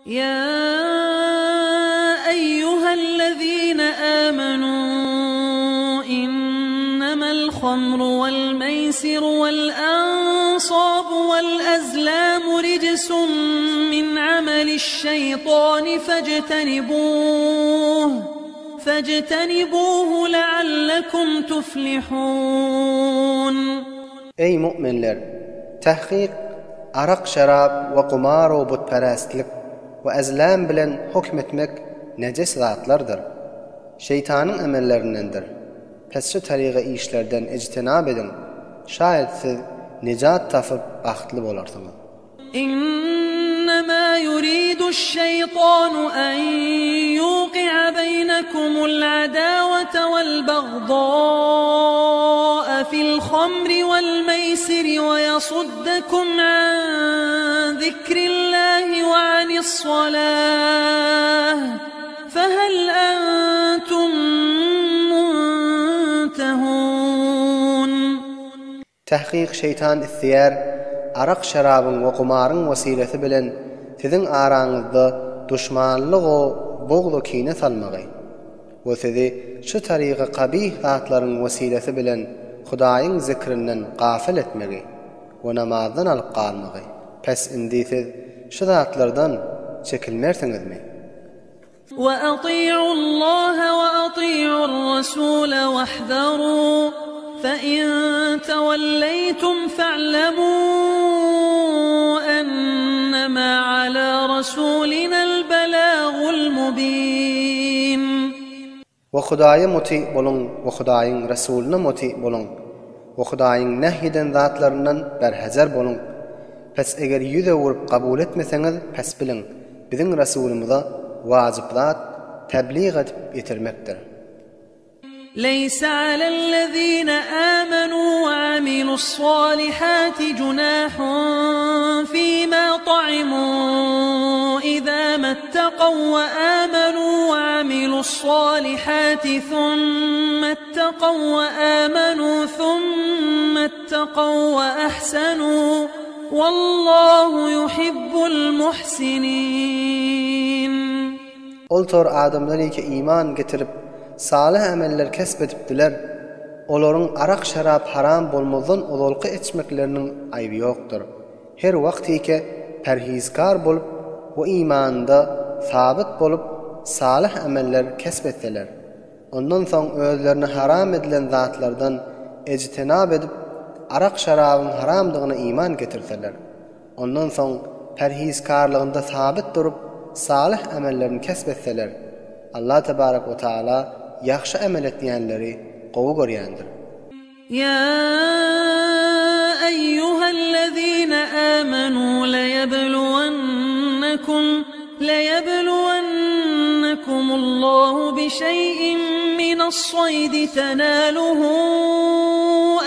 Ýa eýýuhellezine âmenû innemel hamru wel meýsiru wel ansâbu wel ezlâmu rijsun min ameliş-şeýtâni fejtenibûh fejtenibûhu leallekum tuflihûn. Eý, mu'minler! Tahkyk, arak-şerap we gumar-u butperestlik we ezlam bilen hökm etmek nejes zatlardyr. Şeýtanyň emellerindendir. Pes şu taryga işlerden ijtinap ediň, şaýat siz nejat tapyp bagtly bolarsyňyz. Innemâ ýuriduş-şeýtanu en ýuki'a beýnekumul adâwete wel-bagdâ'a fil-hamri wel-meýsiri we ýasuddekum an zikrillâhi we anis-salâh, fehel entum muntehûn. Tahkyk şeýtan isleýär arak-şerabyň we gumaryň wesilesi bilen siziň araňyzda duşmanlyg-u bugz-u kine salmagy we sizi şu tarygy kabyh zatlaryň wesilesi bilen Hudaýyň zikrinden gafyl etmegi we namazdan alyp galmagy. Pes indi siz şu zatlardan çekilmersiňizmi? وأطيعوا الله وأطيعوا الرسول واحذروا فإن توليتم فاعلموا أنما على رسولنا البلاغ المبين. We Hudaýa muty boluň we Hudaýyň Resulyna muty boluň we Hudaýyň nehy eden zatlaryndan berhezer boluň. Pes eger ýüz öwürip kabul etmeseňiz pes biliň, biziň Resulymyza wajyp zat täblig edip ýetirmekdir. Leýse alellezine amenu we amilussalihati junahun fima ta'imu iza mattakaw we amenu we amilussalihati thummattakaw we amenu thummattakaw we ahsenu wallahu yuhibbul muhsinin. Ol tor adamlar ýeke iman getirip, salyh emeller kesp edipdiler. Olaryň arak-şerap haram bolmazdan ozalky içmekleriniň aýby ýokdur. Her wagt ýeke perhizkar bolup we imanynda sabyt bolup, salyh emeller kesp etseler. Ondan soň özlerine haram edilen zatlardan ejtenap edip, arak-şerabyň haramdygyna iman getirseler. Ondan soň perhizkarlygynda sabyt durup, salyh emellerini kesp etseler, Allah tebarek we taala ýagşy emel etýänleri gowy görýändir. Ýa eýýuhellezine âmenû leýebluwennekum leýebluwennekumullahu bişeý'in mine's-saýdi tenâluhu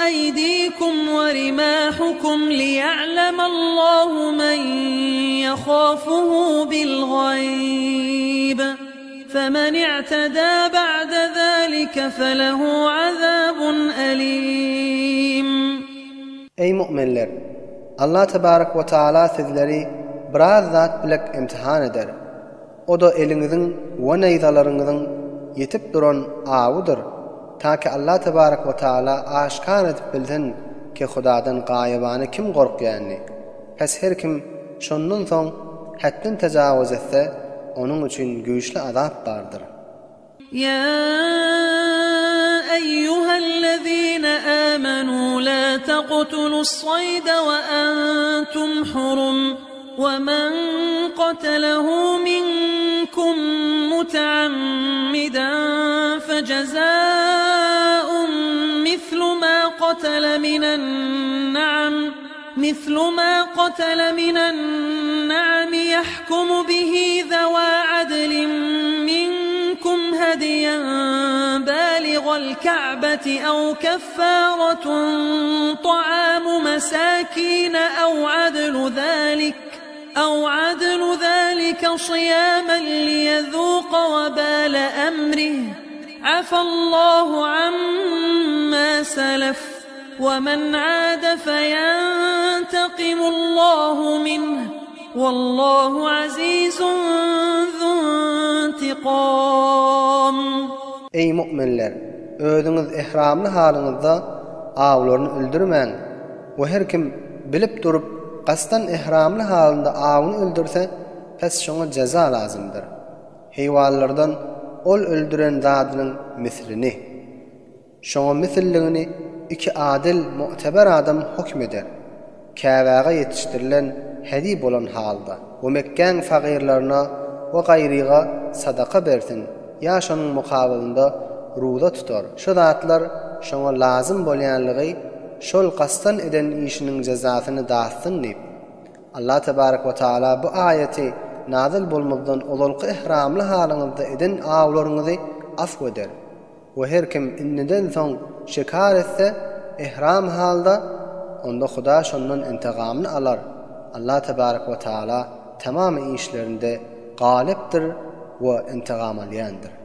eýdîkum we rimâhukum liýa'lemallahu men ýehâfuhu bil-gaýb femen i'tedâ ba'de zâlike felehu azâbun elîm. Eý mu'minler! Allah tebarek we taala sizleri biraz zat bilek imtihan eder. O-da eliňiziň we naýzalaryňyzyň ýetip duran awydyr, ta ki Allah tebarek we taala aşkar edip bilsin ki Hudadan gaýybana kim gorkýanyny. Pes her kim şondan soň hetden tejawuz etse, onuň üçin güýçli azap bardyr. Ýa eýýuhellezine âmenû lâ taqtulus-saýda we entum hurum we men qatelehu minkum muteammidan fejezâ'un mislu mâ qatele minen-ne'am mislu mâ qatele minen-ne'ami yahkumu bihi zewâ adlin minkum hediyen bâligal ka'beti ew keffâretun ta'âmu mesâkîne ew adlu zâlik ew adlu zâlike siyâmen liyezûke vebâle emrih afallâhu ammâ selef ومن عاد فينتقم الله منه والله عزيز انتقام. Eý, mu'minler! Özüňiz ehramly halyňyzda awlaryny öldürmäň we her kim bilip durup, gasdan ehramly halynda awyny öldürse, pes şoňa jeza lazymdyr. Heýwanlardan ol öldüren zadynyň mislini. Şoňa misilligini iki adyl, mu'teber adam höküm eder. Käbäge ýetişdirilen hediý bolan halda we Mekgäň fagyrlaryna we gaýryga sadaka bersin ýa şonuň mukabylynda ruza tutar. Şu zatlar şoňa lazym bolýanlygy şol kasdan eden işiniň jezasyny datsyn diýip. Allah tebarek we taala bu aýaty nazyl bolmazdan ozalky ihramly halyňyzda eden awlaryňyzy afw eder. We her kim indiden soň şikar etse, ihram halda, onda Huda şondan intigamyny alar, Allah tebarek we taala tamamy işlerinde galypdyr we intigam alýandyr.